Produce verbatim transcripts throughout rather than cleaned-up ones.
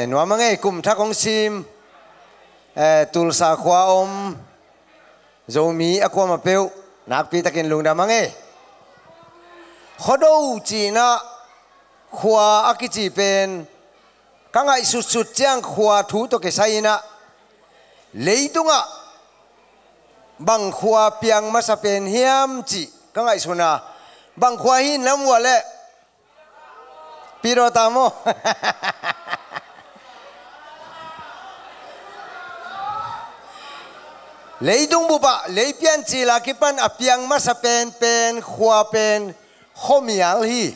Nuam a ngei, kum thak hong sim, eh, Tulsa khua om Zomi a kuamah peuh nakpi takin lungdam a ngei. Khuado cih inah khua a kici pen ka ngaihsutsut ciang khua thu tawh kisai inah leitungah bang khua piang masa pen hiam cih ka ngaihsun a, bang khua hi na muah leh Pidawta maw? Leitung bupah leipian cil a kipan a piang masa penpen khua pen khuamial hi.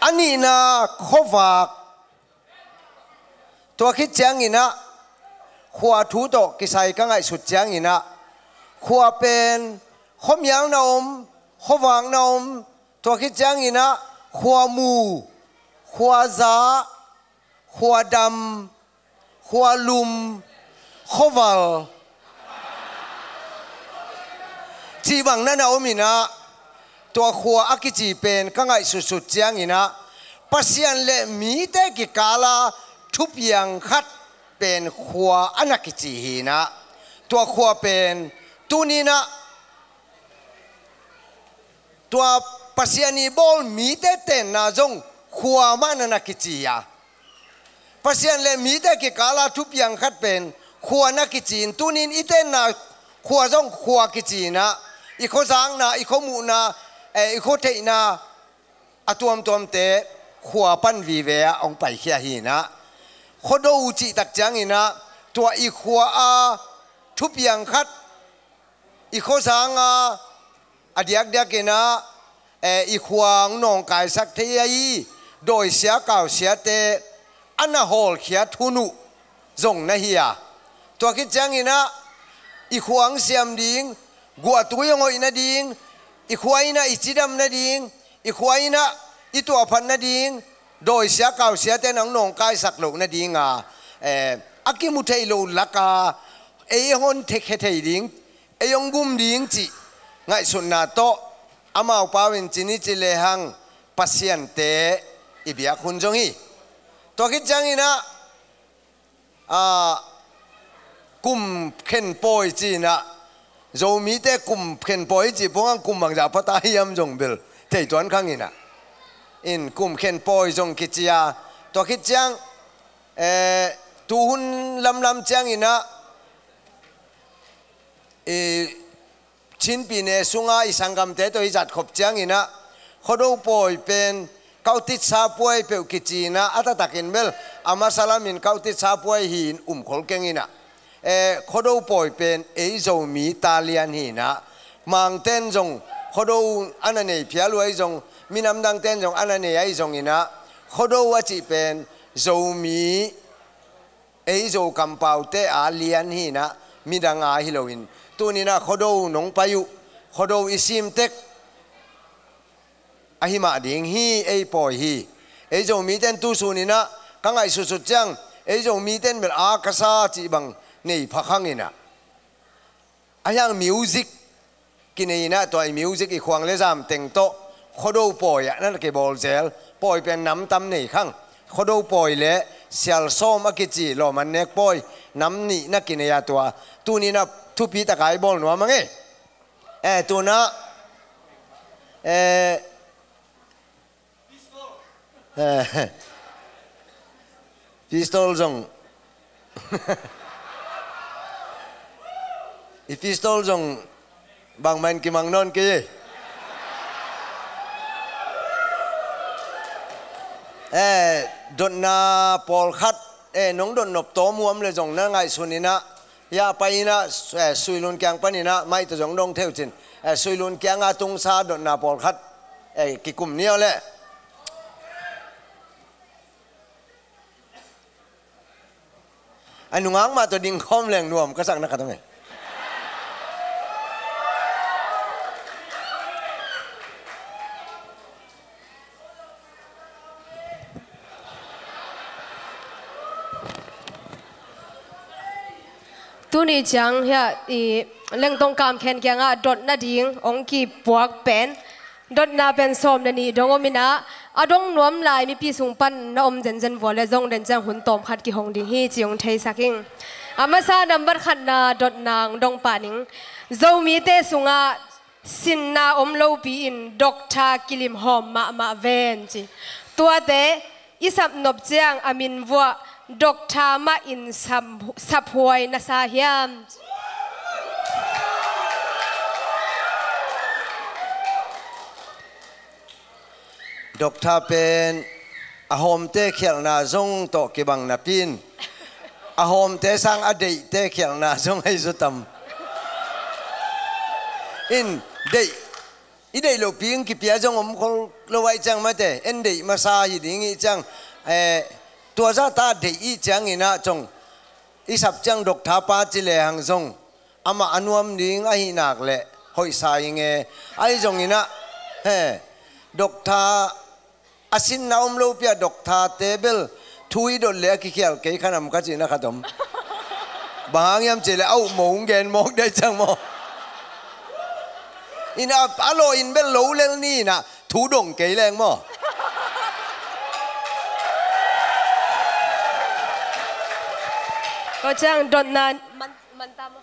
A nihna khuavak. Tua khit cianginah khua thu tawh kisai ka ngaihsut cianginah khua pen khuamial na om, khuavak na om. Tua khit cianginah khuamu, khuaza, khuadam, khualum, khuaval cih bang na na om inah, tua khua a kici pen ka ngaihsutsut cianginah Pasian le mite kikala thupiang khat pen khua a na kici hi inah, tua khua pen tuninah tua Pasian i bawl mite tenna zong khua mah na na kici a, Pasian le mite kikala thupiang khat pen khua na kici in, tunin i tenna khua zong khua kici inah, i khuazakna, i khua muhna, eh, i khua theihna a tuamtuamte khua pan vive ah hong paikhia hi inah, Khuado cihtak cianginah tua i khua a thupiang khat i khuazang a, a diakdiakinah, eh, i khua hong nawngkaisak thei ahi dawisia kausiate a na hawlkhiat hun uh zong na hi a, tua khit cianginah i khua hong siam ding, guahtui hong hoih nading, i khua inah i cidam nading, i khua inah i tuahphat nading, dawisia kausiate na hong nawngkaisak loh nadinga, eh, a kimu thei loh laka ei hong thekhe thei ding, ei hong gum ding cih ngaihsutna tawh amau pau in ci ni ci lehang Pasiante i biak hun zong hi. Tua khit cianginah, ah, kum khenpawi ci inah, Zomite kum khenpawi cih pongah kum bangzah pata hiam zong bel thei tuan khang inah, in kum khenpawi zong kici a, tua khit ciang, eh, tuhun lamlam cianginah i Chin pyine sunga i sanggamte tawh i zatkhop cianginah Khuado pawi pen Kautitsa puai peuh kici inah, a taktakin bel a masa lamin Kautitsa puai hi-in um khol keng inah, eh, Khuado pawi pen ei Zomi ta lian hi inah, Mangten zong Khuado a na nei phial uh ahi zong, minamdangten zong a na nei ahi zonginah, Khuado a cih pen Zomi ei Zo kampaute a lian hi inah, midang a hi loin, tuninah Khuado nong pai uh, Khuado i sim tek ahi mah ding hi, ei pawi hi. Ei Zomite in tu suninah ka ngaihsutsut ciang ei Zomite in bel a ka sa cih bang nei pha khang inah, a hiang music kinei inah tua i music i khuang le zam teng tawh Khuado pawi ah na kibawl zel. Pawi pen nam tam nei khang. Khuado pawi le Sialsawm a kici lawm an nek pawi nam nih na kinei a, tua tuninah thupi taka i bawl nuam a ngei. Eh, tunah, eh, Eh, pistol zong. I pistol zong bangmah in kimang nawn kei. Eh, dotna pawlkhat, eh, nong dot nop tawm uh om le zong na ngaihsun inah, hia pai inah, eh, Suilun kiang pan inah, mai tawh zong dong theuh cin, eh, Suilun kianga tungsa dotna pawlkhat, eh, kikum ni aw leh. A nungak mah tawh ding khawm leng nuam ka sakna khat om e. Tuni ciang hiah i Lengtong Kam Khen kiangah dotna ding hong kipuak pen, dotna pen sawm le nih dong om inah, A dong nuam lai mipi sung pan na om zenzen vua le zong den ciang hun tawm khat kihong ding hi ci hong theisak ing. A masa nambat khatna dotna hong dong pah ning. Zomite sungah sinna om lopi in doctor kilim hawm mahmah ven ci. Tuate i sap nop ciang a min vuah doctor mah in sap, saphuai na sa hiam? Doctor pen a hawmte khialhna zong tawh kibang napi in a hawmte sang a deihte khialhna zong ahi zaw tam. In deih, i deih lohpi in kipia zong om khol lo ahih ciang mate, en deih masa hi ding ih ciang, eh, tua zahta deih ih ciangin ah cong i sap ciang doctor pa ci lehang zong amah a nuam ding ahih nak leh hoihsa ing e. Ahi zongin ah, he, doctor a sinna om lopi a doctor te bel thu i dot leh a kikhial kei khanam ka cihna khat om. Bang hang hiam cih leh a upmo hong gen mawk dei ciang maw? In a, a lawh in bel lo lel ni in ah thu dong kei leng maw? Ko ciang dotna man, man ta maw?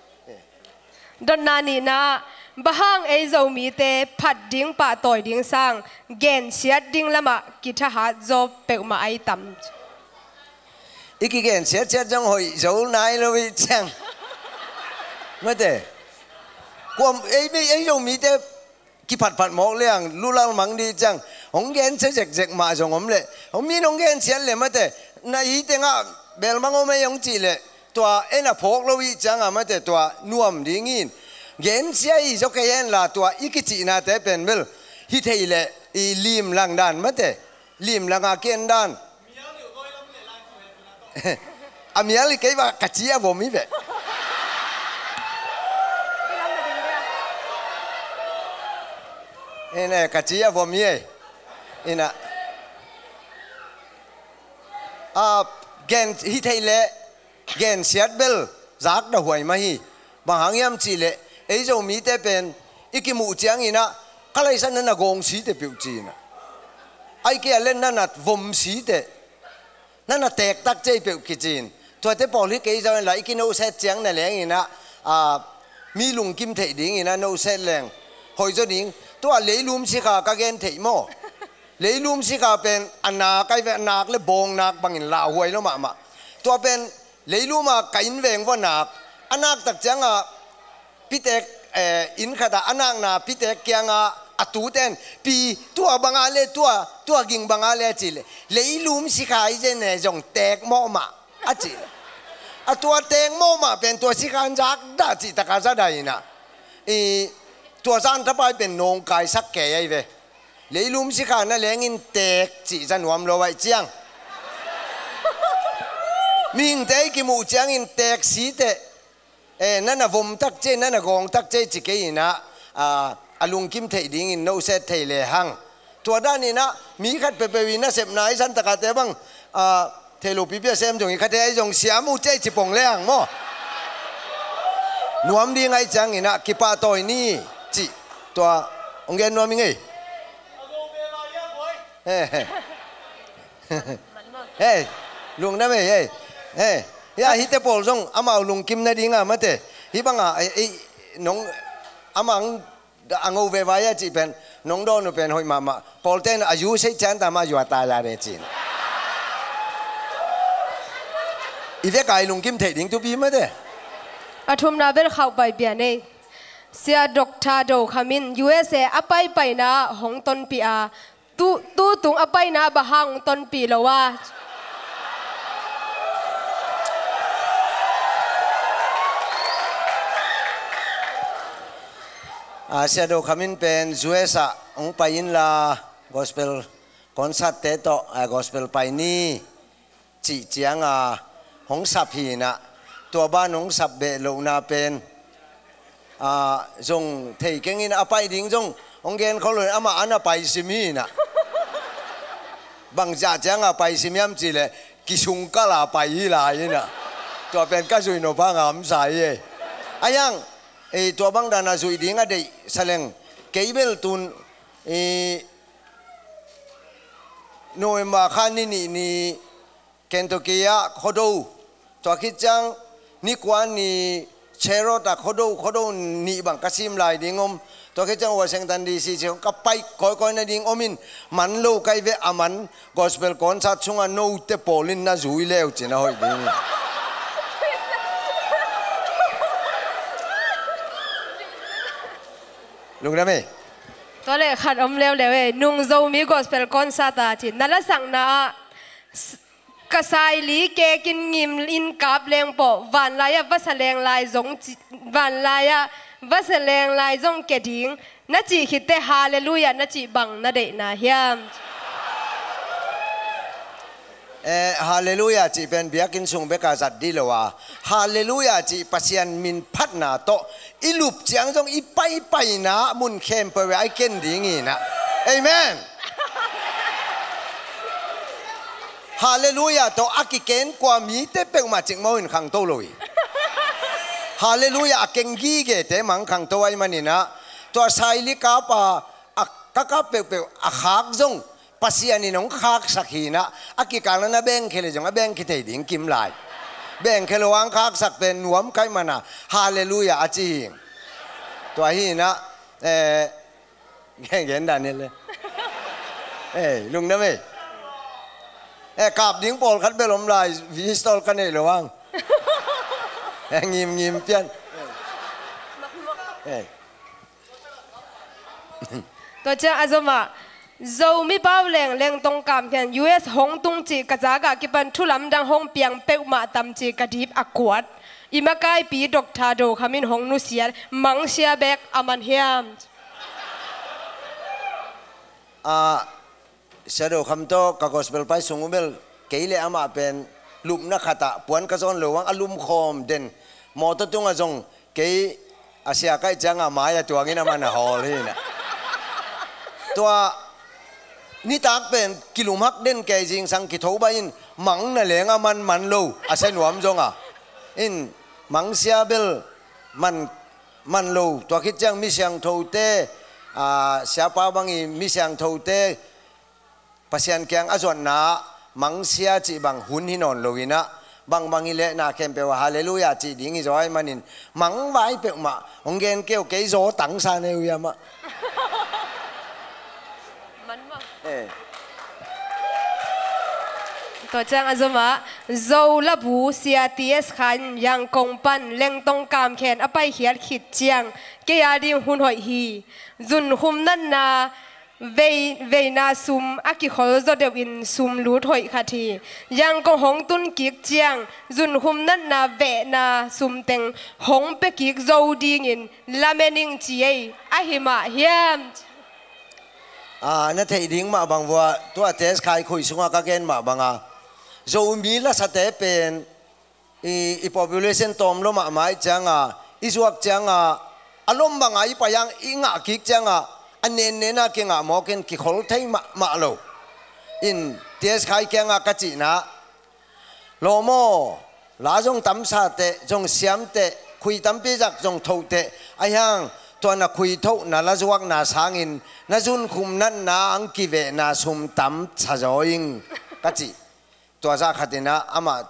Dotna nihna, bang hang ei Zomite phat ding pahtawi ding sang gensiat ding lamah kithahat zaw peuhmah ahi tam? I kigensiatsiat zong hoih zo nai lo ih ciang mate. Kuam ei, ei, ei Zomite kiphatphat mawk liang lulal mang dih ciang hong gensia zekzek mah zong om leh hong min hong gensiat leh mate, na hi tengah belmang om ei hong cih leh tua en a phawk lo ih cianga mate, tua nuam dingin gensia hi zaw kei henla tua i kicihnate pen bel hi thei leh i limlang dan mate, limlanga ki-en dan. A mial hi kei va ka ci a vom hi veh. Ina ka ci a vom hi ei. Ina a gen hi thei leh gensiat bel zakdah huai mah hi. Bang hang hiam cih leh ei Zomite pen i kimuh ciangin ah ka laisa na na gawng site peuh ci-in ah, ai kei a len na na vom site, na na teektak cei peuh kici-in, tuate pawl hi kei zaw inla i kinohset ciang na lengin ah, a, mi lungkim theih dingin ah nohset leng hoih zaw ding. Tua leilum sikha ka gen theih maw? Leilum sikha pen a nak ai ve, a nak le bawng nak bangin lauhuai lo mahmah. Tua pen leiluma ka inn veng vua nak, a nak tak cianga pitek, eh, inn khata a nakna pitek kianga a tuten pi tua banga le tua, tua ging banga le a cih leh leilum sikha i zen e zong teek mawh mah a cih leh. A tua teek mawh mah pen tua sikha an zakdah cih taka zadah inah. I tua zan thapai pen nawngkaisak kei ahi ve. Leilum sikha na lengin teek cih za nuam lo ahih ciang. Mihingte i kimuh ciangin teek site, eh, na na vom tak cei, na na gawng tak cei ci kei inah, a, a lungkim theih dingin nohset thei lehang. Tua daninah mi khat peuhpeuh i nasepna i santakate bang, a, thei lo pipi a sem zong i khate ahi zong siam uh cei ci pong lehang maw? Nuam ding ahih cianginah kipahtawi ni cih tua hong gen nuam i ngei. Hei, lungdam ei, hei, hei. Ya, hihte pawl zong amau lungkim nadinga mate. Hih banga, ei, ei, nong, amang a ngo veva ya cih pen nong dawn uh pen hoih mahmah. Pawlte in a yu sei cian ta mah yua ta ya de cin. I vek a i lungkim theih ding thupi mate. A thumna bel khauh pai pian ei. Sia Doctor Do Kham in U S A a paipaina hong tonpih a, tu, tu tung a paina bang hang hong tonpih lo a? A, Sia Do Kham in pen U S ah hong pai inla gospel concert te tawh, a, gospel pai ni cih cianga hong sap hinah, tua ban hong sap beh lohna pen, a, zong thei kengin a pai ding zong hong gen khol lo in amah an a pai sim hinah. Bangzah cianga pai sim hiam cihleh kisungkala pai hi lai hinah. Tua pen ka zuih nop hanga om sa hi ei. A hiang, ei, tua bang dana zuih ding a deih saleng kei bel tun, ei, November kha ni nih ni Kentucky ah Khuado, tua khit ciang ni kua ni Charlotte ah Khuado, Khuado nih bang ka sim lai ding om. Tua khit ciang Washington D C ciang ka pai kawikawi nading om in, man lo kai ve a man, gospel concert sungah note pawl in na zui leu cin a hoih ding. Lungdam e. Tua le khat om leuleu e, nung Zomi gospel concert a cin na lasakna ah, s- ka saili kekin ngim in kap leng pawh, vanlai ah vasa leng lai zong ci, vanlai ah vasa leng lai zong ke ding na cih khitte, Halleluiah na cih bang na deihna hiam? Eh, Halleluiah cih pen biakinn sung beka zat dih lo a, Halleluiah cih Pasian min phatna tawh i lup ciang zong i paipaina mun khempeuh ah i ken ding hi na. Amen. Halleluiah tawh a kiken kua mite peuhmah cikmah in khangto lo hi. Halleluiah a keng gigete mang khangto ahih manin ah, tua saili kap a, a ka kap peuhpeuh a khak zong Pasian in hong khaksak hi na, a kikal na bengkhe le zong a bengkhe thei ding kim lai. Bengkhe lo ang khaksak pen nuam kai mana, Halleluiah a ci hi. Tua hi na, eh, gen, gen dan hi le. Eh, lungdam e. Eh, kap ding pawlkhat bel om lai, pistol ka nei lo ang. Eh, ngim, ngim pian. Eh. Tua ciang a zomah, Zomi pau leng lengtong kam khian U S hong tung cih ka zak ah kipan thu lamdang hong piang peuhmah tam cih ka dip a kuat. I makaipi Doctor Do Kham in hong nusiat, mangsia bek a man hiam? Ah, Sia Do Kham tawh ka gospel pai sung uh bel, kei le amah pen lupna khat ah puan ka zawn lo ang, a lumkhawm den. Mawtaw tungah zong kei a sia kaih ciangah mai a tuangin amah na hawl hi na. Tua nitak pen kilumhak den kei zingsang kitho bai in, mang na leng a man man lo, a sia nuam zong a. In mangsia bel man, man lo, tua khit ciang mi siangthote, ah, siapa bang i mi siangthote, Pasian kiang a zuatna mangsia cih bang hun hi nawn lo in ah, bangbang hi leh na khempeuh ah Halleluiah cih ding hi zaw ahih manin, mangvai peuhmah hong gen kei uh, kei zaw tangsa nei uh hiam ah. Eh. Tua ciang a zomah, Zo labu Sia T S Khan Yangkong pan lengtong kamkhen a paikhiat khit ciang kei a ding hun hoih hi. Zunkhum natna vei, veina sum a kikhol zaw deuhin sum lut hoih khat hi. Yangkong hong tun kik ciang zunkhum natna vehna sum teng hong pia kik zo dingin lamen ing ci ei, ahi mah hiam? Ah, na theih ding mah bang vua, tua T S Khai khuih sungah ka gen mah banga, Zomi lasate pen i, i population tawm lo mahmah ih cianga, i zuak cianga, a lom banga i pai ang i ngah kik cianga, a nennena kingah mawkin kikhol thei mahmah lo. In T S Khai kianga ka cihna, lawm aw, la zong tamsa teh, zong siam teh, khui tampi zak zong thoh teh, ahi hang tua na khui thohna la zuakna sangin na zunkhum natna ang kivehna sum tam sa zaw ing, ka cih. Tua zah khatin ah amah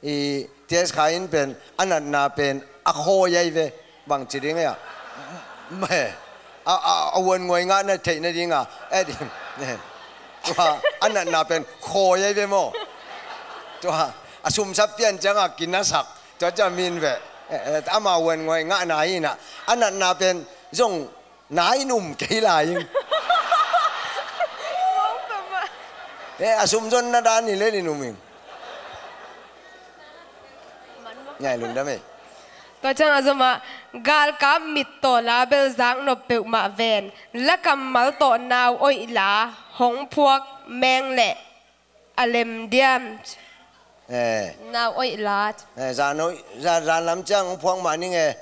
i T S Khai in pen a natna pen a khawi ahi ve, bangci ding a, a, a, a uan nguai ngah na theih nadinga, eh, tua a natna pen khawi ahi ve maw. Tua a sumsap pian cianga kinasak, tua ciang min ve. Eh, eh, ama uan nguai ngahna hi na, a natna pen zong na in um kei lai ing. Eh, a sumzonna dan hi le in um ing. Ngai lungdam ei. Tua ciang a zomah, galkap mittaw la bel zak nop peuhmah ven, la kammal tawh nau oih la hong phuak meng leh a lem diam? Eh. Nau oih la. Eh, zan oih, zan, zan lam ciang hong phuak mah ning e.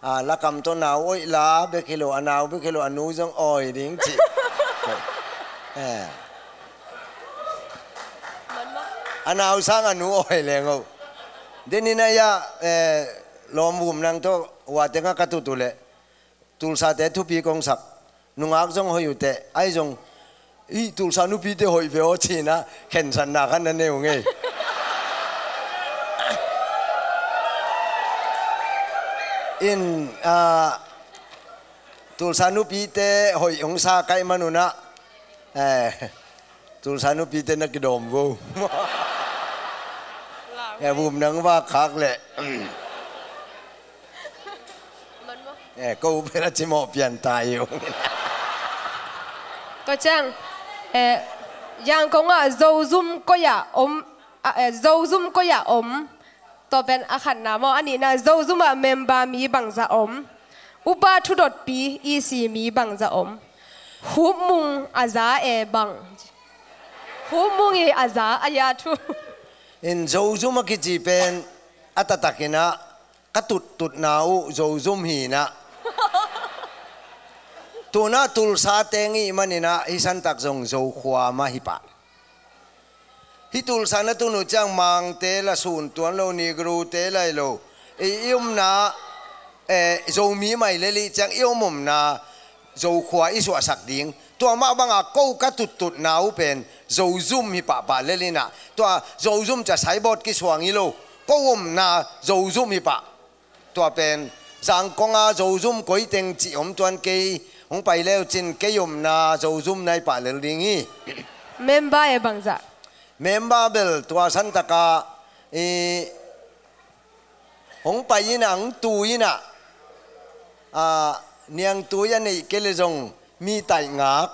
Ah, la kam tawh nau oih la bek hi lo, a nau bek hi lo, a nu zong oih ding cih. Eh. A nau sang a nu oih leng o. Denin a ia, eh, lawm vum nang tawh, ua tengah ka tut uh leh Tulsate thupi kong sak. Nungak zong hoih uh teh, ahi zong "Ih, Tulsa nupite hoih ve aw," ci-in ah khensatna khat na nei uh ngei. In, ah, Tulsa nupite hoih hong sa ka hih man un ah, eh, Tulsa nupite na kidawm vo. Eh, vum nang va khak leh. Eh, ko bel a cimawh pian ta hi ung. Tua ciang, eh, Yangon ah Zozum koi ah om, ah, eh, Zozum koi ah om. Tua pen a khatna maw, a nihna Zozum ah member mi bangzah om. Upa thudotpi E C mi bangzah om. Hupmung a za e bang. Hupmung i a za a ya thu. In Zozum a kici pen a taktak in ah ka tuttutna uh Zozum hi in ah. Tu-in ah Tulsa teng i hih manin ah hih santak zong Zokhua mah hi pah. Hih Tulsa na tun uh ciang Mangte la sun tuan lo, Negrote la hi lo. I, i omna, eh, Zomi mai lel i hih ciang i om omna Zokhua i suahsak ding. Tua mah bangah ko ka tuttutna uh pen Zozum hi pahpah lel in ah. Tua Zozum cia saibawt kisuang hi lo. Ko omna Zozum hi pah. Tua pen Zangkong ah Zozum koi teng cih om tuan kei, hong pai leu cin kei omna Zozum na hi pah lel ding hi. Member e bangzah? Member bel tua santak ah, i, hong pai in ah, hong tu in ah, ah, niangtui a neih kei leh zong mi taih ngak.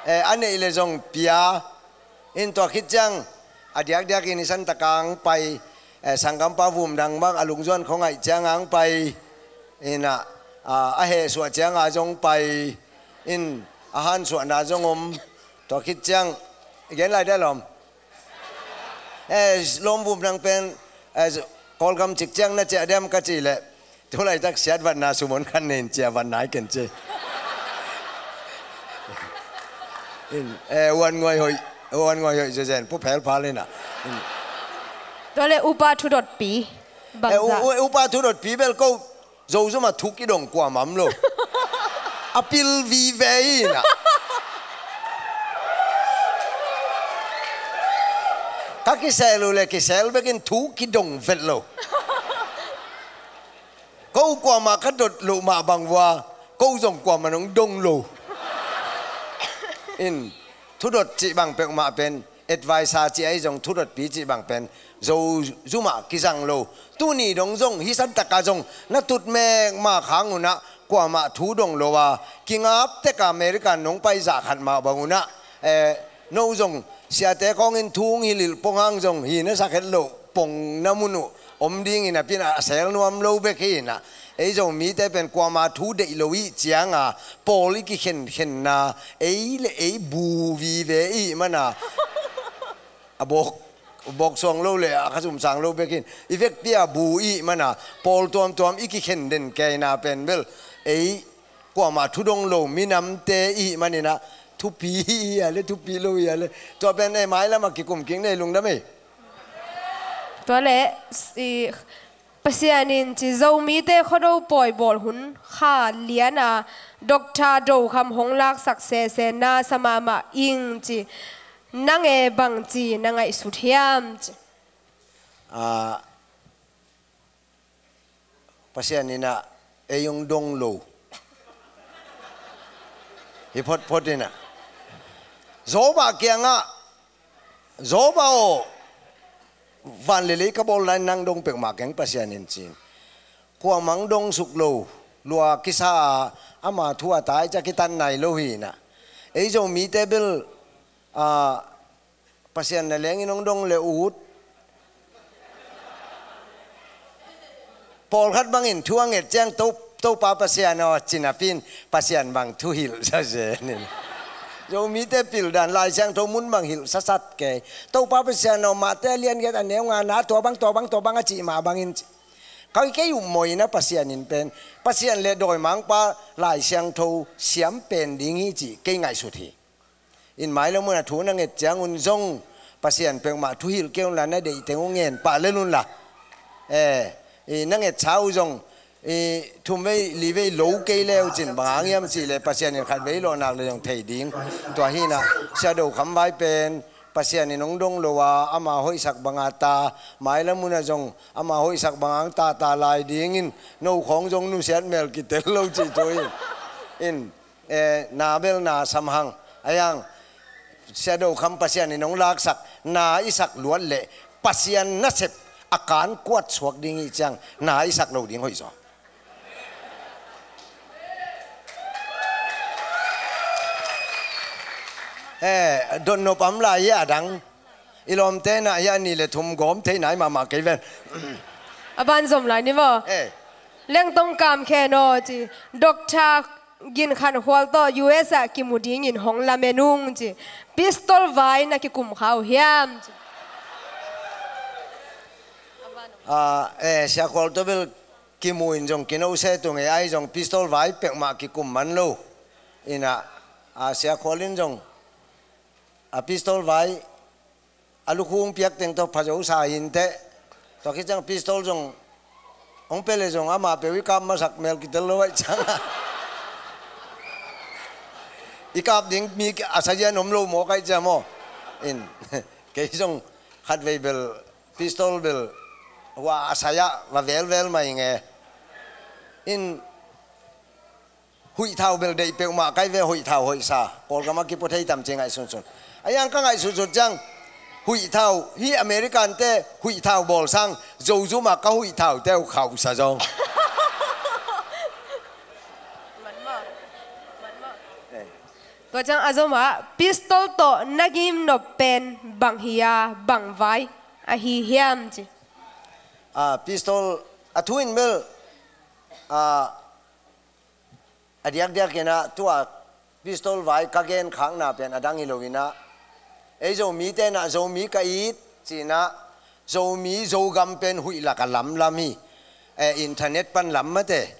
Eh, a neih leh zong pia. In tua khit ciang a diakdiak in i santak ah hong pai, eh, sanggampa vum dang bang a lungzuan khong ahih ciang ah hong pai. In ah, ah, a hehsuah ciang ah zong pai. In a hansuahna zong om. Tua khit ciang i gen lai dia lawm. Eh, lawm vum dang pen, eh, Kawlgam cik ciang na ciah diam ka cih leh, tu laitak siat vatna sum hong khan nei in ciah vatna hi ken ci. In, eh, uan nguai hoih, uan nguai hoih zezen, pu phel phal in ah. In. Tua leh upa thudotpi. Eh, u-, bangzah? U-, upa thudotpi bel ko Zozum ah thu kidong kuamah om lo. A pil vive hi in ah. Ka kisel uh leh kisel bek in thu kidong vet lo. Ko kuamah ka dot loh mah bang uh a, ko zong kuamah nong dong lo. In, thudot cih bang peuhmah pen, advisor cih ahi zong thudotpi cih bang pen Zozum ah kizang lo. Tuni dong zong hih santak ah zong na tut mekmak hang un ah kuamah thu dong lo a, kingap tek a America nong pai zah khat mah bang un ah, eh, no zong siate khawng in thu hong hilh pong hang zong hi na sak het loh pong na mun uh om ding in a pin a sel nuam lo bek hi in ah. Ei Zomite pen kuamah thu deih lo i hih ciang a, pawl i kikhenkhenna, ei le ei bu vive i hih man a, a bawk, bawk suang lo le a khasum sang lo bek hi in, i vekpi a bu i hih man a, pawl tuamtuam i kikhen den kei na pen bel ei kuamah thu dong lo minamte i hih manin ah, thupi hi a le, thupi lo hi a le. Tua pen ei mailam ah kikum kik ni, lungdam ei. Tua leh, i, Pasian in ci Zomite Khuado pawi bawl hun kha lian a Doctor Do Kham hong laksak sese na sa mahmah ing ci, nang e bangci na ngaihsut hiam ci. Ah, Pasian in ah ei hong dong lo hi photphot in ah. Job ah kiangah, Job aw, van le lei ka bawl lai nang dong peuhmah keng Pasian in ci-in. Kuamah hong dong suk lo, lua kisa a, ama thu a tai ca kitan nai lo hi in ah. Ei Zomite bel, ah, Pasian na leng in hong dong le ut. Pawlkhat bangin thu a nget ciang To, Topa Pasian aw ci napi in Pasian bang thu hilh sa zen in. Zomite pildan Lai Siangtho mun bang hilh sasat kei. Topa Pasian aw, Mate a lian giat a neu nga na tua bang, tua bang, tua bang a cih mah bangin ci. Kei, kei upmawh in ah Pasian in pen, Pasian le dawimangpa Lai Siangtho siam pen ding hi cih kei ngaihsut hi. In mailam un a thu na nget ciangun zong Pasian peuhmah thu hilh kei un la, na deih teng uh ngen pah lel un la. Eh, i na ngetsa uh zong I thum vei li vei lo kei leu cin bang hang hiam cih leh Pasian in khat vei lawh nak leh zong thei ding. Tua hi-in ah Sia Do Kham Vai pen Pasian in hong dong lo a, ama hoihsak bang a ta, mailam hun ah zong ama hoihsak bang hang ta ta lai dingin, no khawng zong nusiat mel kitel lo cih thu hi. In, eh, na bel na sam hang. Ahi hang Sia Do Kham Pasian in hong laksak, na i sak luat leh Pasian nasep a kan kuat suak ding hi ciang, na i sak lo ding hoih zaw. Eh, dotnop om lai hi a dang. I lawmte in ah hi a, nih le thum gawm thei nai mahmah kei ven. A ban zom lai ni maw? Eh. Lengtong Kam Khen aw ci. Doctor Gin Khan Khual tawh U S ah kimu dingin hong lamen ung ci. Pistol vai na kikum kha uh hiam ci. Ah, eh, Sia Khual tawh bel kimu in zong kino se tung e, ahi zong pistol vai peuhmah kikum man lo. In ah, ah, Sia Khual in zong a pistol vai a lukhung piak teng tawh pha zo sa hi inteh. Tua khit ciang pistol zong hong pia leh zong amah peuh i kap masak mel kitel lo ahih ciang, i kap ding mi a sazian om lo mawk ahih ciang maw. In, kei zong khat vei bel pistol bel hua a sai ah va velvel mah ing e. In, huih thau bel deih peuhmah kai ve, huih thau hoihsa. Kawlgam ah kipua thei tam ci ngaihsunsun. Ahi hang ka ngaihsutsut ciang, huih thau hi, American te huih thau bawl sang, Zozum ah ka huih thau te uh khauhsa zong. Tua ciang a zom ah, pistol tawh na gim nop pen bang hi a, bang vai ahi hiam ci. Ah, pistol a thu in bel, ah, a diakdiak in ah, tua pistol vai ka gen khakna pen a dang hi lo in ah, ei Zomite in ah Zomi ka it ci-in ah, Zomi Zogam pen huih lak ah lamlam hi. Eh, internet pan lam mate.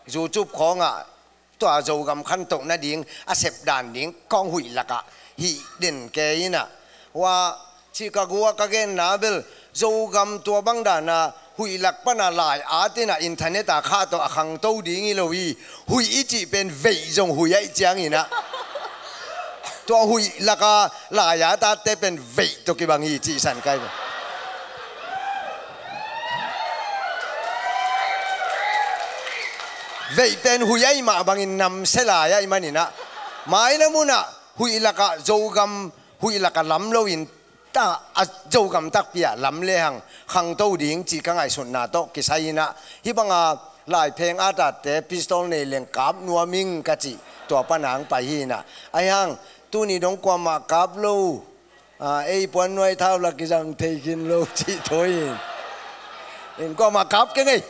YouTube khawng ah tua Zogam khantoh nading a sep dan ding khawng huih lak ah hih den kei in ah. Hua Chicago ah ka genna bel, Zogam tua bang dan a huih lak pan a lai at in ah internet a khah tawh a khangto ding hi lo hi. Huih i cih pen veih zong huih ahih ciangin ah, tua huih lak a lai at atte pen veih tawh kibang hi cih san kai ve. Veih pen huih ahih mah bangin namsia lai ahih manin ah, mailam hun ah huih lak ah Zogam huih lak ah lam loin, ta a Zogam takpi ah lam lehang khangto ding cih ka ngaihsutna tawh kisai in ah, hih bang a laipheng at atte pistol nei leng kap nuam ing ka cih, tua pan hong pai hi in ah. Ahi hang tuni dong kuamah kap lo, ah, ei puannuai thau lak kizang thei khin lo cih thu hi in, in kuamah kap keng ei.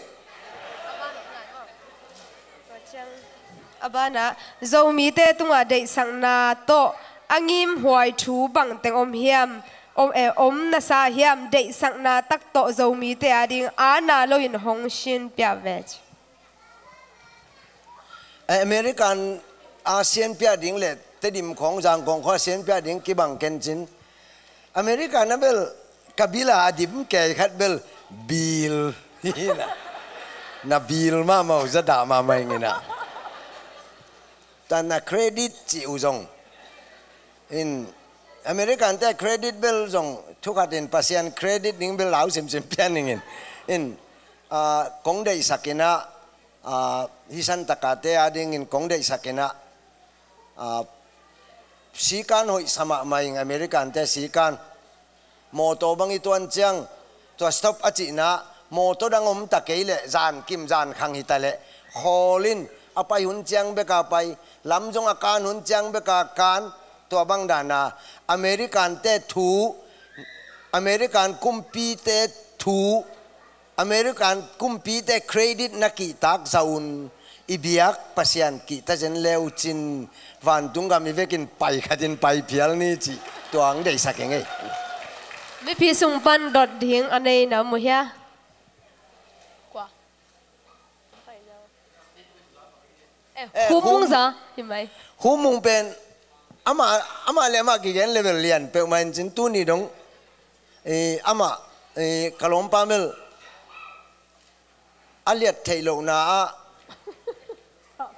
A banah, Zomite tungah deihsakna tawh a ngimhuai thu bangteng om hiam, om, eh, om na sa hiam, deihsakna tak tawh Zomite ading aana loin hong sinpia ve ci. Eh, American a sianpia ding le Tedim khawng, Zangkong khawng a sianpia ding kibang ken cin. America na bel ka bil a a dim kei khat bel bil. Na bil mahmah uh, za dah mahmah ing in ah. Tua na credit cih uh zong, in, American te credit bel zong thu khat in, Pasian credit ding bel lau simsim pian ing in. In, ah, kong deihsak in ah, ah, hih Santa Cruz te adingin kong deihsak in ah, ah, sikan hoihsa mahmah ing, American te sikan. Mawtaw bang i tuan ciang, tua stop a cihna, mawtaw dang om ta kei leh, zankim zankhang hi ta leh, khawl in, a pai hun ciang bek a pai, lam zong a kan hun ciang bek a kan, tua bang dan a, American te thu, American kumpite thu, American kumpite credit na kihtak zah un, i biak Pasian kihta zen le uh cin, vantung gam i vekin pai khat in pai phial ni cih tua hong deihsak ing ei. Mipi sung pan dot ding a nei na mu hia? Kua? Eh, eh, Khum Mung Za, hi mai. Khum Mung pen, amah, amah le amah kigen level lian peuhmah in cin, tuni dong, eh, amah, eh, ka lawmpa bel, a liat theih lohna ah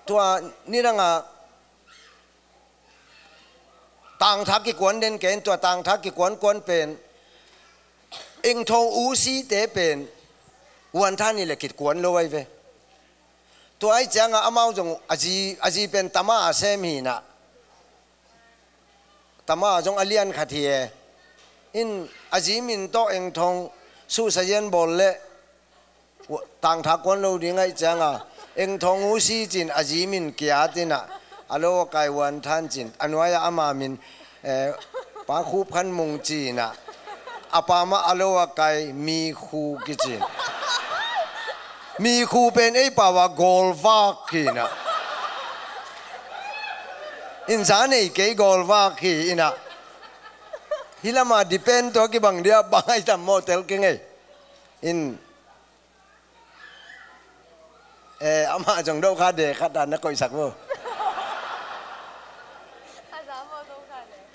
tua nidangah tangtha kikuan den ken, tua tangtha kikuan kuan pen Eng Thawng U C te pen Uan Than in le kikuan lo ahi ve. Tua ahi ciangah amau zong a zi, a zi pen Tama a sem hi inah, Tama zong a lian khat hi e. In a zi min tawh Eng Thawng suhsazian bawl le tangtha kuan lo ding ahi ciangah Eng Thawng U C ci-in a zi min kiat inah, a lo a kai Uan Than ci-in, a nuai-ah ama min, eh, Pa Khup Khan Mung ci inah, a pa mah a lo a kai Mi Khu kici-in. Mi Khu pen ei pau-ah gawlvak hi inah. In za nei kei, gawlvak hi inah. Hih lamah depend tua kibang dia bang ahi tam maw, tel keng ei. In Eh, amah zong do kha de khat ah na koihsak vo.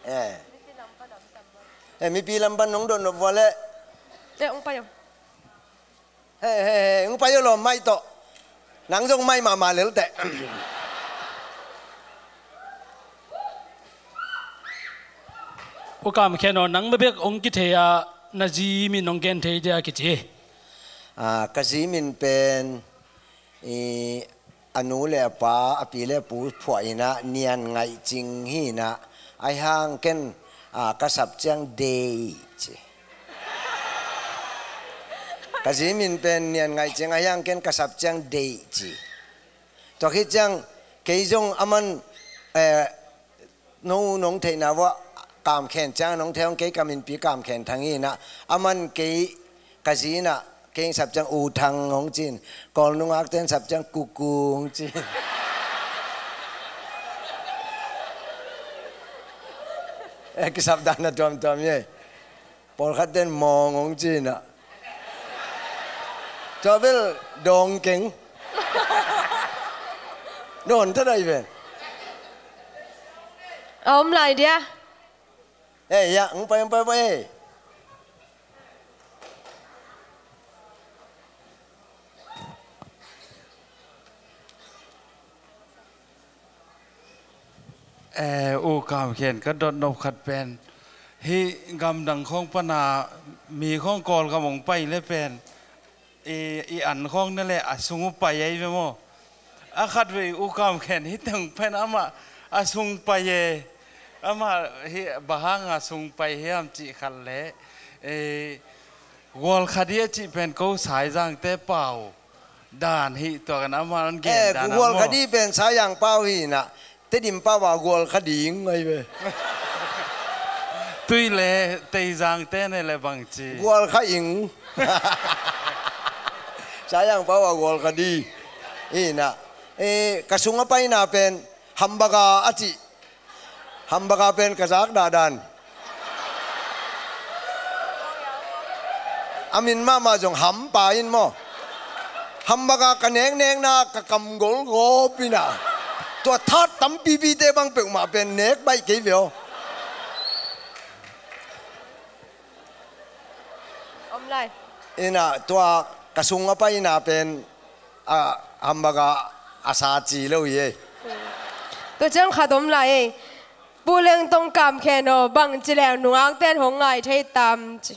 Eh. Eh, mipi lam pan nong dot nop vua leh. Eh, hong pai o. He, he, he, hong pai o lawm, maih tawh. Nang zong maih mahmah lel teh. U Kam Khen aw, nang bek hong kithei a, na zi min hong gen thei dia kici. Ah, ka zi min pen, i, a nu le a pa, a pi le a pu phuah inah Nian Ngaih Cing hi inah, ahi hang ken, ah, ka sap ciang Deih ci. Ka zi min pen Nian Ngaih Cing, ahi hang ken ka sap ciang Deih ci. Tua khit ciang kei zong aman, eh, no, nong theihna vua Kam Khen ciang nong thei hong, kei ka minpi Kam Khen Thang hi inah, aman kei ka zi inah kei hong sap ciang U Thang hong ci-in, Kawl nungakte in sap ciang Kuku hong ci-in. Eh, kisap dan a tuamtuam hi ei. Pawlkhat ten Mawng hong ci inah. Tua bel dawng keng. Dawn ta dai ven. A om lai dia. Eh, ya, hong pai, hong pai, hong pai, eh. Eh, U Kam Khen, ka dot nop khat pen, hih gamdang khawng pana mi khawng Kawlgam hong pai le pen, i, i an khawng na le a sung uh pai ahi ve maw? A khatvei U Kam Khen, hih teng pen amah a sung pai e. Amah hih bang hanga sung pai hiam cih khat le, eh, Gualkhadi a cih pen ko Saizangte pau dan hi, tua kan amah an gen dan a maw? Eh, Gualkhadi pen Saizang pau hi inah, Tedim pau-ah Gualkhading ahi ve. Tui le Teizangte ne le bangci. Gualkha ing. Saizang pau-ah Gualkhadi. Hi inah. Eh, ka sung a paina pen Hambaga a cih. Hambaga pen ka zak dahdan. A min mahmah zong Hampa in maw. Hambaga ka neknekna ka kam golgawp inah. Tua that tampipite bang peuhmah pen nek baih kei ve aw. Om lai. Inah tua ka sung a paina pen a, Hambaga a sa ci lo hi ei. Tua ciang khat om lai ei. Pu Leng Tong Kam Khen aw, bangci leng nungakte in hong ngai thei tam ci.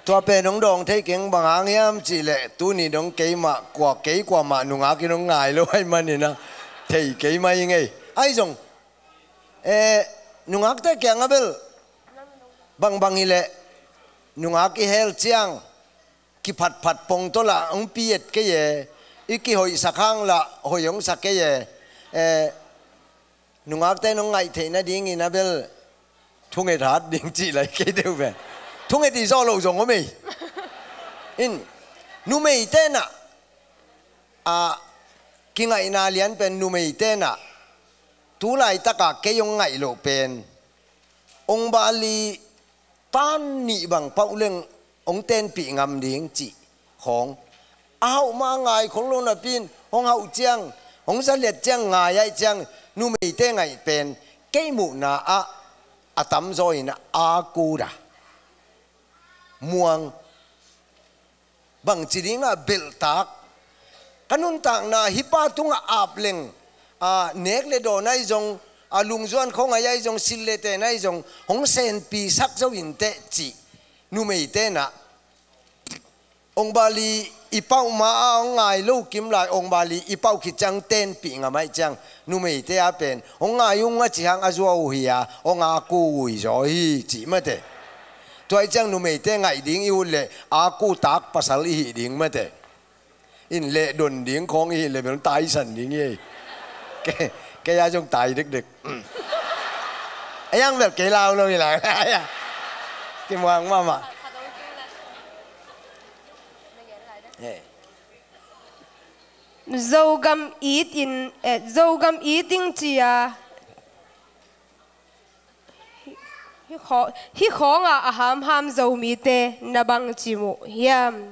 Tua pen hong dawng thei keng, bang hang hiam cih leh tuni dong keimah kua, kei kuamah nungak in hong ngai lo ahih manin ah thei kei mai ing ei. Ahi zong, eh, nungakte kiangah bel bangbang hi leh nungak i hel ciang kiphatphat pongtawlah hong pi et kei e, i kihoihsak hang lah hoih hong sa kei e. Eh, nungakte in hong ngaih theih nadingin a bel thunget hat ding cih lai kei deuh ve. Thunget i zawh loh zong om ei. In, numeite in ah, a kingaihna lian pen numeite in ah, tu laitakah kei hong ngaih loh pen, hong bali tan nih bang pauh leng hong tenpih ngam ding cih khawng. A hauh ma ngai khol lo napi-in hong hauh ciang, hong zaliat ciang ngai ahih ciang numeite ngaih pen kei muhna ah a tamzaw in a kut a. muang. Bangci dingah belhtak? Ka nuntakna hih pa tungah ap leng, a, nek le dawn ahi zong, a, lungzuan khong ahi zong, sil le ten ahi zong hong senpi sak zo inteh cih numeite nah. Ong bali i pauh ma a ong ngai lo kim lai, ong bali i pauh khit ciang tenpih ngam ahih ciang numeite a pen ong ngai ung a ci hang a zua uh hi a, ong a ku ui zaw hi cih mate. Tua ahih ciang numeite ngaih ding i ut leh a ku tak pasal i hih ding mate. In leh don ding khong i hih leh bel taisan ding hi. Kei, kei a zong tai dekdek. A yang bel kei lau lo hi lai. Kimuang mahmah. Zogam it in, eh, Zogam it ding ci a. Hih khaw-, hih khawngah a hamham Zomite na bangci muh hiam?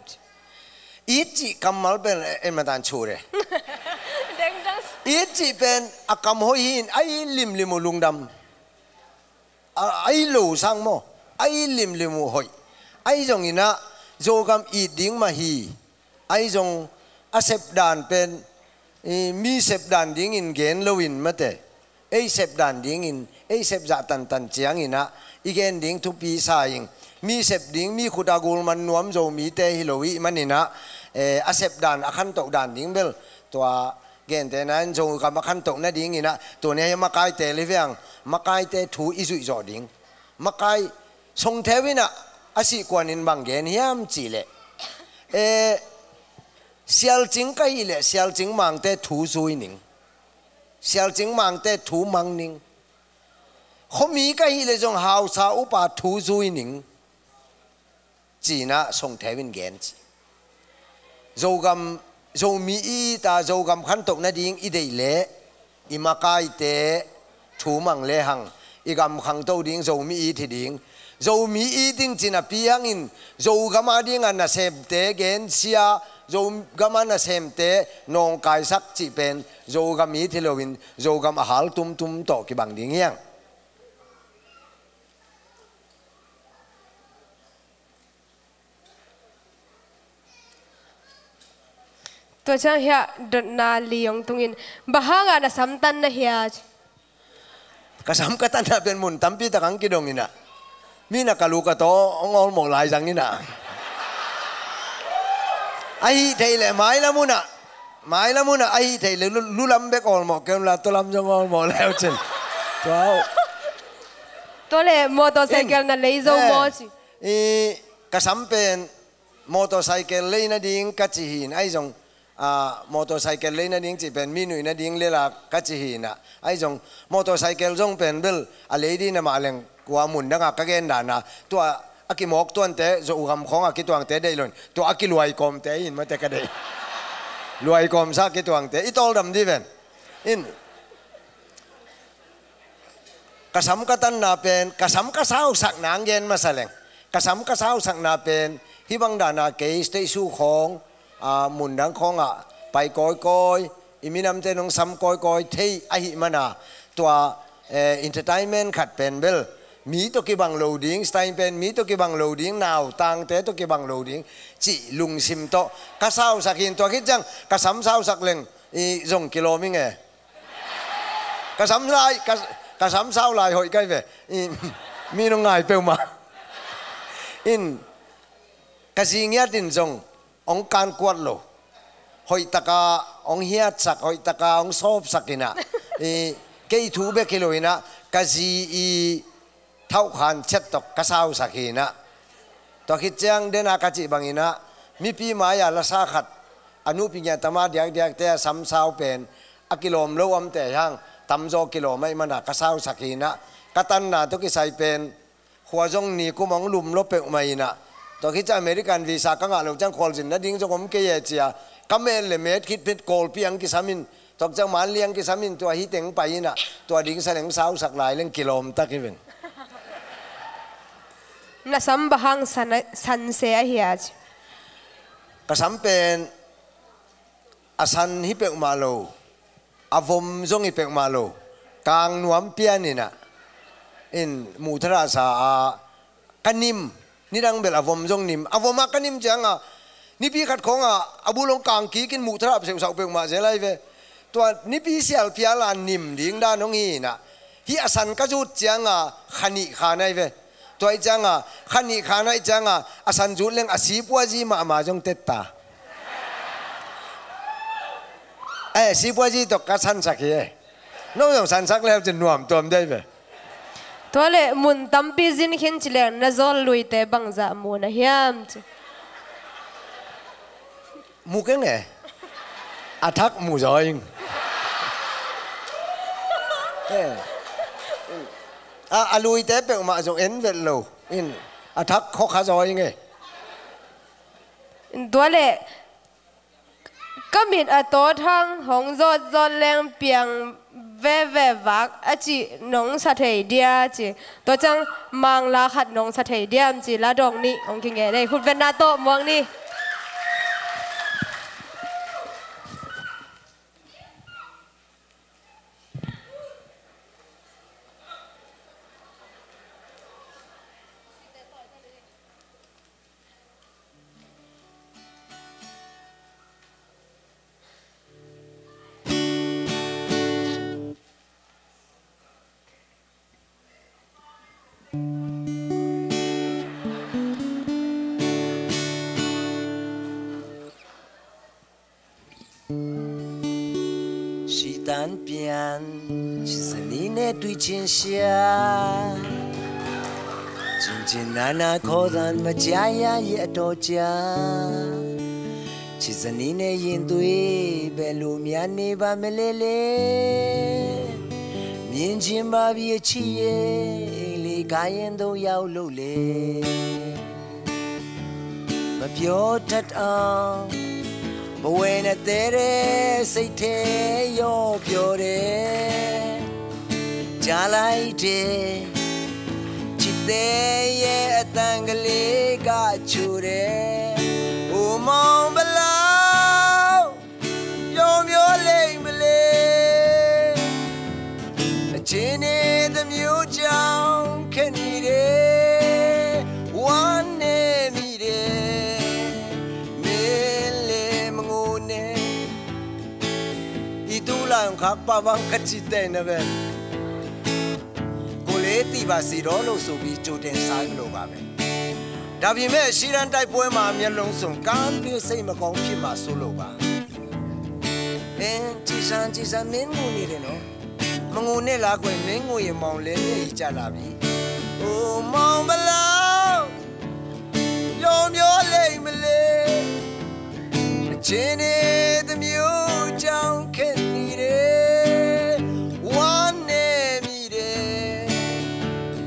It cih kammal pen, eh, en matan chu re. Dengdang. It cih pen a kam hoih hi in, a it limlim uh lungdam. A, a it lo sang maw? A it limlim uh hoih. Ahi zongin ah Zogam it ding mah hi. Ahi zong a sepdan pen, i, mi sepdan dingin gen loin mate. Ei sepdan dingin, ei sep zah tantan ciangin ah i gen ding thupi sa ing. Mi sep ding, mi khut a gul man nuam Zomite hi lo ih manin ah, eh, a sepdan, a khantoh dan ding bel tua gente na in Zogam a khantoh nadingin ah, tuni a hi makaite le viang, makaite thu i zuih zawh ding. Makai Songtheu in ah a sihkuan in bang gen hiam cih leh, eh, sialcing ka hih leh sialcing mangte thu zui ning. Sialcing mangte thu mang ning. Khuami ka hih leh zong hausa upa thu zui ning. Ci-in ah Songtheu in gen ci. Zogam, Zomi i it a, Zogam khantoh nading i deih leh i makaite thu mang lehang i gam khangto ding, Zomi it hi ding. Zomi it ding ci napi hangin Zogam a dingah nasemte gensia, Zogam a nasemte nawngkaisak cih pen Zogam it hi loin Zogam a hal tumtum tawh kibang ding hiang. Tua ciang hiah dotna li hong tungin, bang hangah na samtan na hia? Ka sam ka tanna pen mun tampi tak ang kidong inah, mi na ka lu ka taw hong awlmawh lai zang inah. Ahi thei leh mailam unah, mailam unah ahi thei leh lu, lu lam bek awlmawh kei unla, tua lam zong awlmawh lai uh cin. Tua uh. Tua leh motorcycle na lei zo maw ci. I, ka sam pen motorcycle lei nading ka ci hi in, ahi zong, ah, motorcycle lei nading cih pen mi nuih nading lel a ka ci hi inah, ahi zong motorcycle zong pen bel a lei ding na mah leng kua mun dangah ka gen dana, tua a kimawk tuante, Zogam khawngah kituangte deih loin, tua a kiluai kawmte in mate ka deih. Luai kawmsa kituangte i tawldam dih ven. In, ka sam ka tanna pen, ka sam ka sausak nang gen masa leng. Ka sam ka sausakna pen, hih bang dana kei stage show khawng, a, mundang khawngah pai kawikawi, i minamte nong sam kawikawi thei ahih mana, tua, eh, entertainment khat pen bel mi tawh kibang lo ding, style pen mi tawh kibang lo ding, nautangte tawh kibang lo ding cih lungsim tawh ka sausak hi in, tua khit ciang ka sam sausak leng i zong kilawm ing e. Ka sam lai, ka, ka sam sau lai hoih kai ve. I, mi nong ngai peuhmah. In, ka zi ngiat in zong hong kankuat lo. Hoihtaka hong hiatsak, hoihtaka hong sawpsak inah. I, kei thu bek hi lo inah, ka zi i thauhkhan ciat tawh ka sausak hi inah. Tua khit ciang dena ka cih bang inah, mipi mai-a lasa khat, a nupi ngiat tama diakdiakte a sam sau pen a kilawm lo omte hang, tamzaw kilawm ahih mana ka sausak hi inah. Ka tanna tawh kisai pen khua zong nikum hong lum lo peuhmah inah. Tua khit ciang American visa ka ngah loh ciang khualzin nading zong om kei e ci-a, ka met le met khit phet Kawlpi ang kisam in, tua ciang Manli ang kisam in, tua hi teng pai inah, tua ding sa leng sausak lai leng kilawm tak hi veng. Na sam bang hang san, sanse ahi a ci? Ka sam pen a san hi peuhmah lo, a vom zong hi peuhmah lo, kang nuam pian inah, in muh tharahsa a, ka nim, Nidang bel a vom zong nim. A vom ah ka nim ciangah nipi khat khawngah a bul hong kang kikin muh tharap seusau peuhmah zel ahi ve. Tua nipi sialphial a nim ding dan hong hi inah, hih a san ka zut ciangah kha nih khan ahi ve. Tua ih ciangah kha nih khan ahi ciangah a san zut leng a sipuazi mahmah zong tetta. Eh, sipuazi tawh ka sansak hi e. No zong sansak leu cin nuam tuam dei ve. Tua leh mun tampi zin khin ci leng na zawl luite bangzah mu na hiam ci. Mu keng e. A thak mu zaw ing. Eh. A, a luite peuhmah zong en vet lo in, a thak khawkha zaw ing e. Tua leh ka mit a tawt hang hong zawtzawt leng piang veve vak a cih nong sa thei dia ci. Tua ciang mangla khat nong sa thei diam ci la dong nih hong kingen ei. Khutbetna tawh muak ni. Sitan pian, cizani ne tui cinsia. Cincin nana khawzan maciaya ye a tawcia. Cizani ne yin tui belu mian ni ba melele. Mincin ba bi a ciye, ili kayen do yau lo le. Mapyo tat ang, bawena tere seite yo pyo de. Jalai de, cite ye atangale ga chure. Umang balau. ယုံမျိုးလိမ်မလဲ အချင်းနဲ့တစ်မျိုးကြောင့်ခက်နေတယ် ဝမ်းနည်းမိတယ် မင်းလည်းမငိုနဲ့ Itu lang khak pa bang kacite na ven. Kuleti ba si do lo so bi ကြိုတင်စားလို့ပါပဲ။ ဒါပေမဲ့ ရှေ့တန်းတိုက်ပွဲမှာမျက်လုံးစုံ ကမ်းပြိစိတ်မကောင်းဖြစ်မှာစိုးလို့ပါ။ အဲ ကြည်စမ်း ကြည်စမ်း မင်းငိုနေတယ်နော်။ မငိုနဲ့လားကွယ် မင်းငိုရင်မောင်လဲမျက်ရည်ကျလာပြီ။ အိုမောင်ဘလောက် ယုံမျိုးလိမ်မလဲ အချင်းနဲ့တစ်မျိုးကြောင့်ခက်နေတယ် ဝမ်းနည်းမိတယ်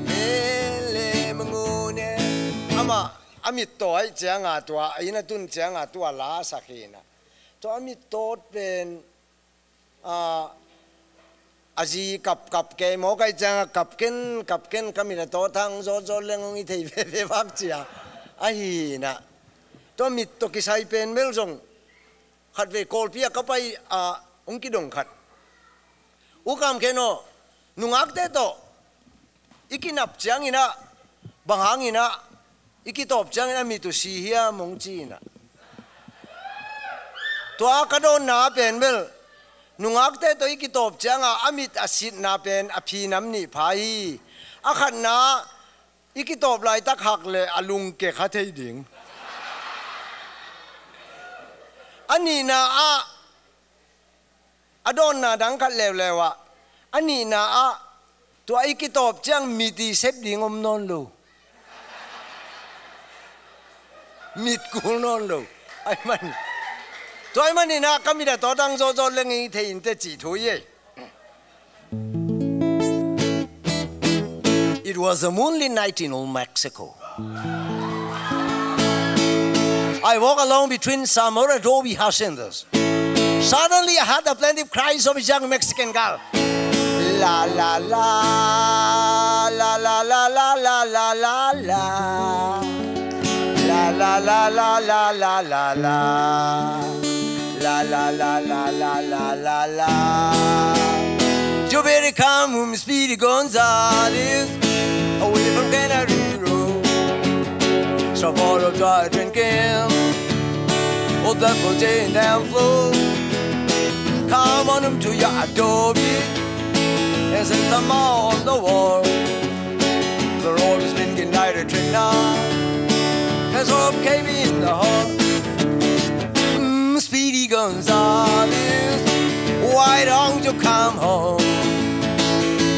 မင်းလည်းမငိုနဲ့။ Ama, a mit tawh ahih ciangah tua, a inn a tun ciangah tua la sak hi na. Tua a mit tawt pen, a, a zi kapkap kei maw, ka hih ciangah kap ken, kap ken, ka mit a tawt hang zawtzawt leng hong i thei veve vak cia. Ahi na. Tua mit tawh kisai pen bel zong khatvei Kawlpi ah ka pai, a, hong kidong khat. U Kam Khen aw, nungakte tawh i kinap ciangin ah, bang hangin ah i kitawp ciangin a mit uh si hiam hong ci-in ah. Tua ka dawnna pen bel, nungakte tawh i kitawp ciangah a mit a sitna pen a phi nam nih pha hi. A khatna, i kitawp laitak hak le a lungke kha thei ding. A nihna ah, a dawnna dang khat leuleu ah, a nihna ah, tua i kitawp ciang mit i sep ding om nawn lo. Mit kul nawn lo. Ai man. Tua ai manin ah ka mit a tawt hang zawtzawt leng i thei in teh cih thu hi ei. It was a moonlit night in old Mexico. I walk along between some old adobe haciendas. Suddenly, I heard the plaintive cries of a young Mexican girl. La la la, la la la la la la la la. La la la la la la la la. La la la la la la la la. Yo better come home, Speedy Gonzales, away from Canary Road. A bottle of dry drinking, oh, that will change them flow. Come on, them to your adobe and send some on the wall. The road is blinking like a trick now. There's hope came in the hall. Mm, Speedy Gonzales, why don't you come home?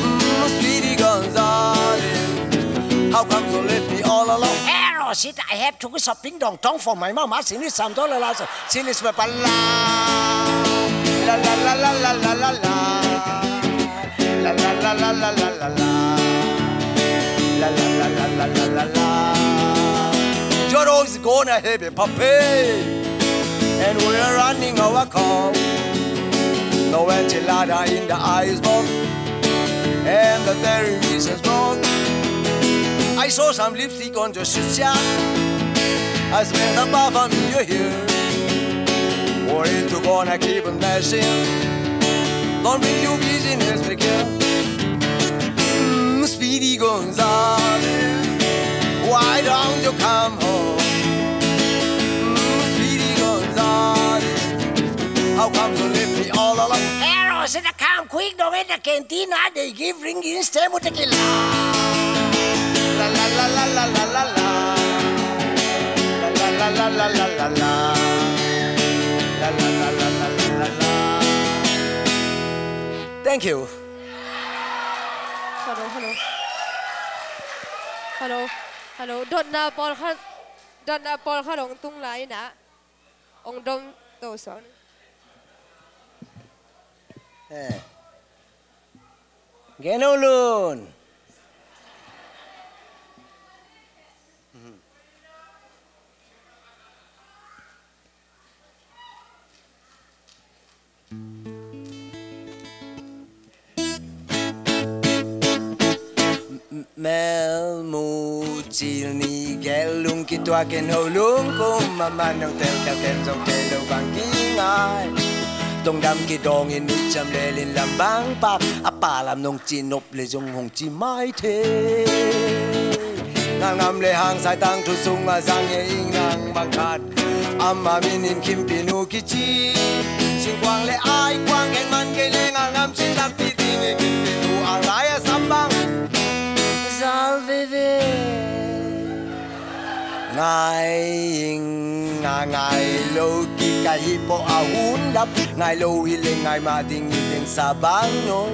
Mm, Speedy Gonzales, how come you left me all alone? Hero, shit, I have to go shopping downtown for my mama. Sini sam to la la so. Sini sma pa la. La la la la la la la la. La la la la la la la la. La la la la la la la la. You're always gonna have a puppy. And we're running our call. No enchilada in the ice box. And the terry is broke. I saw some lipstick on the shot. I smell the perfume in your hair. Worried to gonna keep on dashing. Don't bring you business again. Mm, Speedy Gonzales, why don't you come home? Mm, Speedy Gonzales, how come you leave me all alone? Hero, sit down, come quick, don't wait the canteen, ah, they give ring in stay with the killer. La la la la la la la la. La la la la la la la. La la la la la la la la. Thank you. Hello, hello. Hello, hello. Dotna pawlkhat, dotna pawlkhat hong tung lai inah hong dom to suak. Eh. Gen Ho Lun. Mel mu cil ni gel lung kituak en ho lung kum mama nong tel kel ken zong tel lo bang kingai. Tong dam kidong in nui cam lel in lam bang pak a pa lam nong ci nop le zong hong ci mai the. Ngal ngam le hang sai tang thu sung a zang e ing nang bang khat. Ama min in Khimpi nu kici. Singkuang le ai kuang khen man kei le ngal ngam sin lak ti ding e Khimpi nu ang lai a sam bang. Zal veve. Ngai ing a ngai lo ki ka hi po a hun lap. Ngai lo hi le ngai ma ding hi ding sa bang no.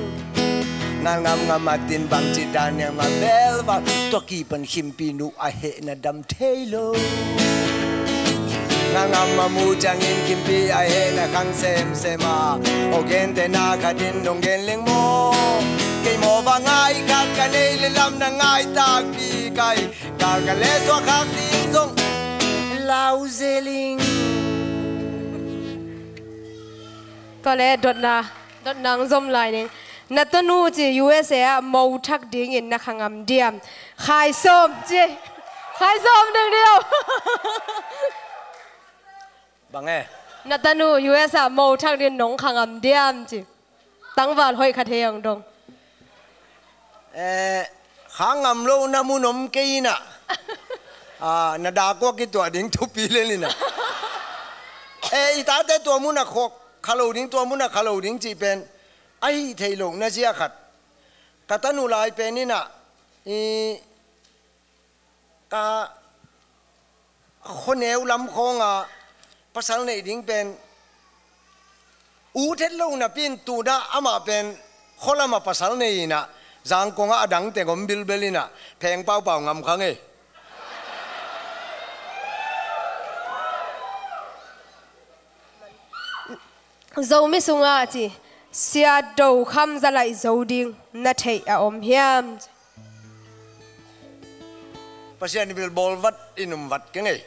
Ngal ngam ngam a tin bang ci dan yang ma vel val. Tua ki pan Khimpi nu a heh na dam thei lo. Ngal ngam a mu ciangin Khimpi a heh na khang semsem a. O gen te na khat in nong gen leng maw. Kei maw va ngai khat ka nei le lam na ngai takpi kai. Kal ka le suak khak ding zong lau zeling. Tua le dotna, dotna ang zom lai ning. Na tanu ci U S A ah mo thak dingin na kha ngam diam? Khai sawm ci. Khai sawm ding diam? Bang e? Na tanu U S A ah mo thak dingin nong kha ngam diam ci. Tangval hoih kha thei ang dong. Eh, kha ngam lo na mun om kei inah. Ah, na dak kua kituah ding thupi lel inah. Eh, i tate tua munah khok kha lo ding, tua munah kha lo ding cih pen. A hih theih loh na zia khat. Ka tanu lai pen inah. I ka khuaneu lam khawng a pasal neih ding pen ut het lo napi in tuna amah pen khualam a pasal nei inah Zangkong ah a dang teng om bilbel inah pheng paupau ngam kha ngei. Zomi sungah ci, Sia Do Kham za laih zo ding na theih a om hiam? Pasian i bilbawl vat i num vat keng ei.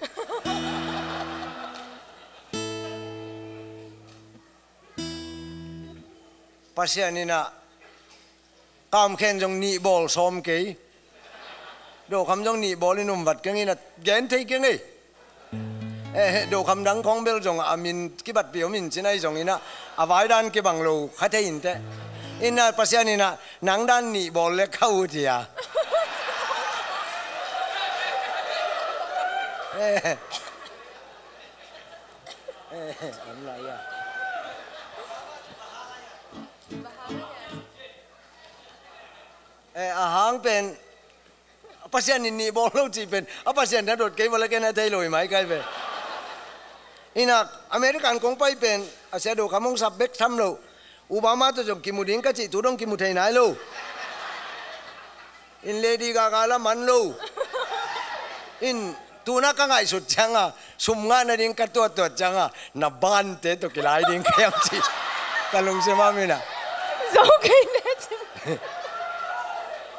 Pasian inah Kamkhen zong nih bawl sawm kei. Do Kham zong nih bawl i num vat keng inah gen thei keng ei. Eh, Do Kham dang khawng bel zong a min kibatpih om in cin ahi zong inah a vai dan kibang lo kha thei inteh. Inah Pasian inah nang dan nih bawl le kha ut hi a. Eh. Eh, om lai a. Eh, a hang pen, a Pasian in nih bawl lo cih pen, a Pasian na dot kei bawl a ken a thei lo hi mai kai pen. Ina, American kong pai pen, a Sia Do Kham hong sap bek tham lo. Obama tawh zong kimu ding ka cih tu dong kimu thei nai lo. In Lady Gaga la man lo. In tuna ka ngaihsut cianga, sum ngah nading ka tuattuat cianga, na bante tawh kilai ding ka hiam ci. Ka lungsim a mina. Zo kei le ci.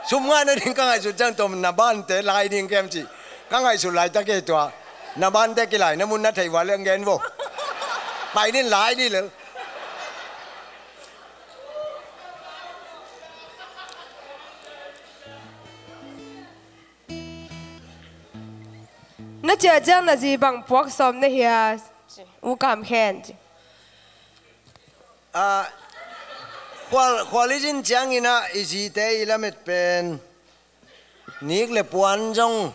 Sum ngah nading ka ngaihsut ciang tawh na bante lai ding ka hiam ci. Ka ngaihsut laitak kei tua. Na bante kilai na mun na thei ua leng gen vo. Pai din lai di lel. Na ciah ciang na zi bang puak sawm na hia? U Kam Khen ci. Ah, khual, khual i zin ciangin ah i zite i lamet pen nik le puan zong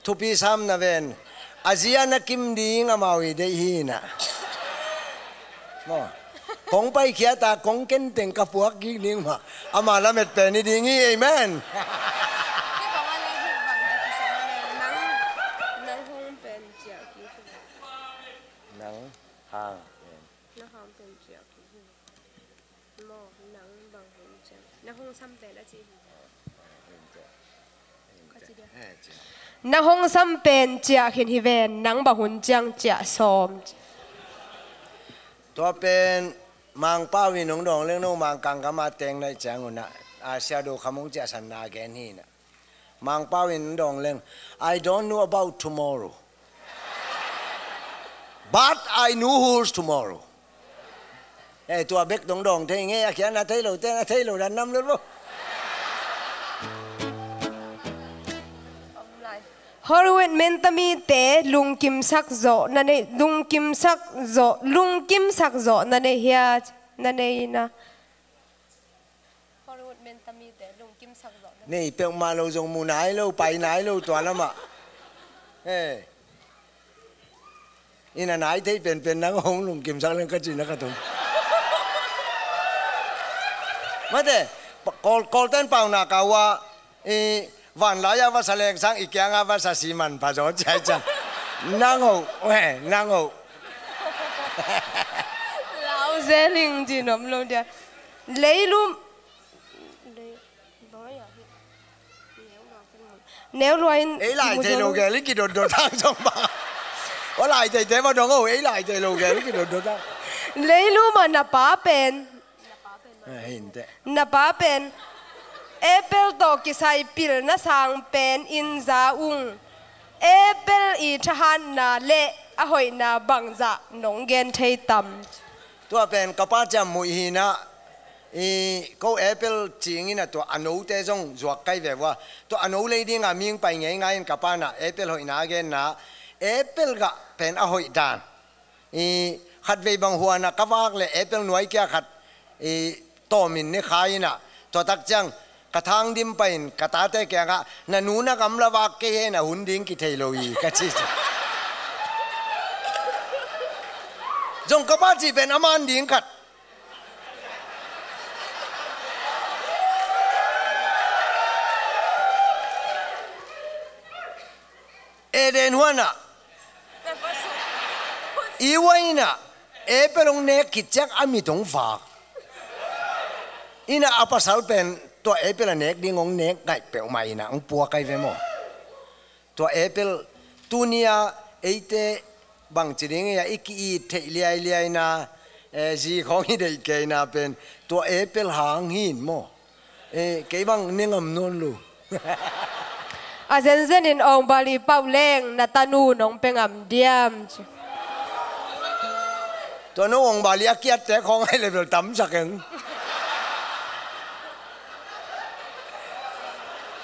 thupi sam na ven. A zia na kim ding amau i deih hi na. Maw. Kong paikhiat a kong kenteng ka puak kik ding mah. Ama lamet pen i ding hi, amen. Nang hang pen. Nang hang pen ciah kik hi. Maw, nang bang hun ciang. Nang hong sam pen a ci hi. Ka ci dia. Nang hong sam pen ciah khin hi ven, nang bang hun ciang ciah sawm. Tua pen Mangpau in hong dawng leng no Mangkang gam a teng naih ciang un ah, a Sia Do Kham hong ciahsan na gen hi na. Mangpau in dawng leng, "I don't know about tomorrow. But I know who's tomorrow." Eh, tua bek dong dawng thei ngei a, kia na thei lo te, na thei lo dan nam lel bo. Hollywood mentami te lungkimsak zawh na nei, lungkimsak zawh, lungkimsak zawh na nei hia, na nei na. Hollywood mentami te lungkimsak zawh na nei peuhmah lo zong mu nai lo, pai nai lo tua lamah. Eh. Ina nai thei penpen nang hong lungkimsak leng ka cina ka tum. Mate, Kawl, Kawlten paunak a ua, i vanlai a vasa leng sang i kiang a vasa si manpha zaw ciai ciang. Nang ho, eh, nang ho. Lau zeling ci nom lo dia. Leilum. Neu lua in ei lai thei lo gel i kidotdot hang zong bang. Aw lai thei te va dong o, ei lai thei lo gel i kidotdot hang. Leilum a na pa pen. Eh, hinte. Na pa pen. Apple tawh kisai pilna sang pen in za ung. Apple i thahatna le a hoihna bangzah nong gen thei tam. Tua pen ka pa ciam muih hi na. I ko apple cingin a tua a note zong zuak kai ve ua. Tua a no lei dinga ming pai ngeingai in ka pa na apple hoihna a genna. Apple gah pen a hoih dan. I khatvei bang huana ka vak le apple nuai kia khat i tawmin ne khai ina. Tua tak ciang ka thang dim pain ka tate kiangah na nu na gamla vak kei he na hun ding kithei lo hi ka ci ci. Zong ka pa ci pen a man ding khat. Eden huanah i uainah apple hong nek khit ciang a mit hong vak. Inah a pasal pen tua apple a nek ding hong nek ngaih peuhmah inah hong puak ai ve maw? Tua apple tunia eite bangci ding ia i ki-it theih liailiaina, eh, zi khawng i deih keina pen tua apple hang hin maw? Eh, kei bang ne ngam nawn lo. A zenzenin awngbal i pauh leng na tanu nong pe ngam diam ci. Tua no awngbal i a kiatte khawng ai le bel tamsak eng.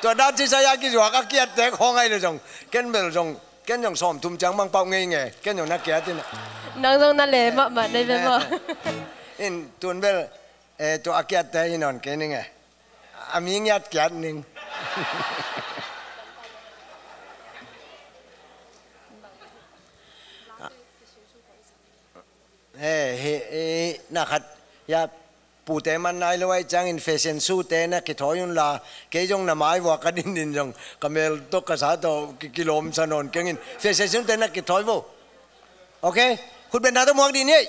Tua dan ci saya kizuak a kiatte khawng ai le zong ken bel zong ken zong sawmthum ciang mang pauh ngei nge, ken zong na kiat ina. Nang zong na le mahmah nei ve maw? In tun bel, eh, tua a kiatte hi nawn kei ning e. A mi ngiat kiat ning. na khat, ya, pute man nai lo ai ciangin fashion show te na kithawi un la, kei zong na mai vua ka din din zong ka mel tawh ka sa tawh ki-, kilawm sa nawn kengin fashion show te na kithawi vo. Ok? Khut beng na tawh muak din ei.